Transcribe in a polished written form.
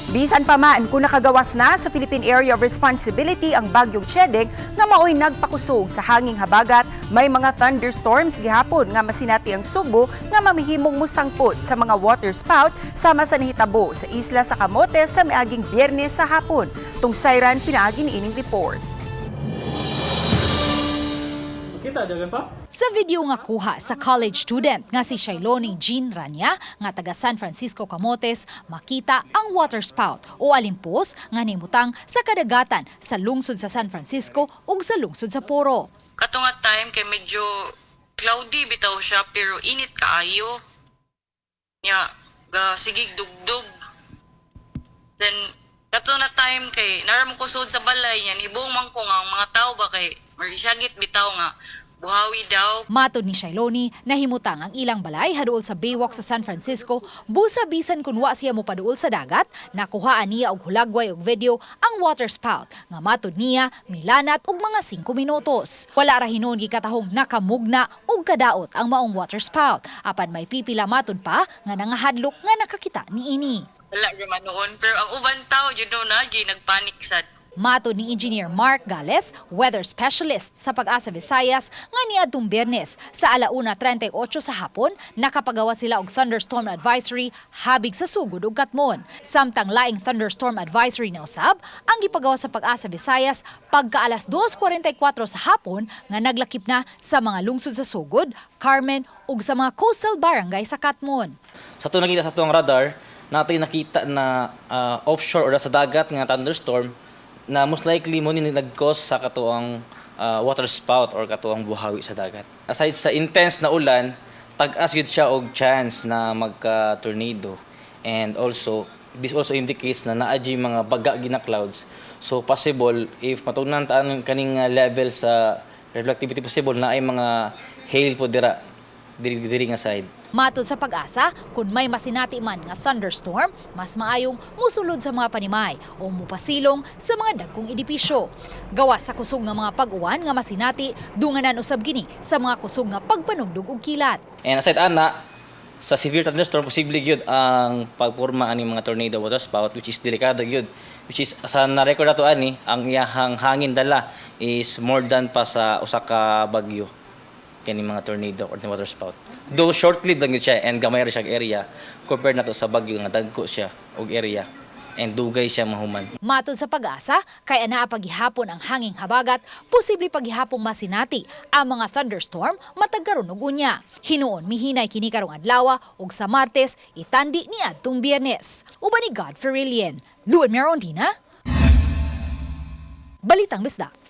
Bisan pa man kung nakagawas na sa Philippine Area of Responsibility ang bagyong Chedeng nga maoy nagpakusog sa hanging habagat, may mga thunderstorms gihapon nga masinati ang Sugbo nga mamihimong musangpot sa mga water spout sama sa nahitabo sa isla sa Camotes sa miaging Biyernes sa hapon. Tungsayran pinaagi ni ining report. Kita, dagan pa? Sa video nga kuha sa college student nga si Shailoni Jean Rania nga taga San Francisco, Camotes, makita ang water spout o alimpos nga nimutang sa kadagatan sa lungsod sa San Francisco ug sa lungsod sa Poro. Kato nga time kay medyo cloudy bitaw siya pero init kaayo. Nya ga sigig dugdug. Then kato na time kay nara mo kusod sa balay niya, nibong man ko nga ang mga tao ba kay marisagit bitaw nga buhawi daw. Matod ni Shailoni, nahimutang ang ilang balay haduol sa Baywalk sa San Francisco, busa bisan kun wa siya mopaduol sa dagat, nakuhaan niya og hulagway og video ang water spout nga matod niya milanat og mga 5 minutos. Wala ra hinuon gikatahong nakamugna og kadaot ang maong water spout, apan may pipila matod pa nga nangahadlok nga nakakita niini. Wala ra man noon pero ang uban tao na gi nagpanic sad. Matod ni Engineer Mark Gales, weather specialist sa Pag-asa Visayas, nga niadtong Biyernes sa 1:38 sa hapon, nakapagawa sila og thunderstorm advisory habig sa Sugod ug Katmon. Samtang laing thunderstorm advisory na usab ang gipagawa sa Pag-asa Visayas pagka alas 2:44 sa hapon nga naglakip na sa mga lungsod sa Sugod, Carmen ug sa mga coastal barangay sa Katmon. Sa ato nakita sa atong radar, natin nakita na offshore or sa dagat nga thunderstorm na most likely mo ni nag-cause sa katuang water spout or katuang buhawi sa dagat. Aside sa intense na ulan, tag-as gyud siya og chance na magka-tornado. And also, this also indicates na naa gyud mga baga gina clouds. So possible if matugnan ta ang kaning level sa reflectivity, possible na ay mga hail po dira diri diri nga side. Matod sa Pag-asa, kung may masinati man nga thunderstorm, mas maayong musulod sa mga panimay o mupasilong sa mga dagkong edipisyo. Gawa sa kusog nga mga pag-uwan nga masinati, dunganan usab kini sa mga kusog nga pagpanugdog og kilat. And aside ana, sa severe thunderstorm, posible gyud ang pagporma ani mga tornado, water spout, which is delikado gyud. Which is sa na-record nato ani, ang iyahang hangin dala is more than pa sa usa ka bagyo kani mga tornado or water spout. Though short-lived lang gyud siya and gamay ra siya area compared nato sa bagyo nga dagko siya og area and dugay siya mahuman. Matod sa Pag-asa, kay anaa paghihapon ang hanging habagat, posible paghihapong masinati ang mga thunderstorm matag karon ug unya. Hinuon mihinay kini karong adlaw ug sa Martes itandi ni adtong Biyernes. Uban ni God Ferilien. Luan Merondina. Balitang Bisdak.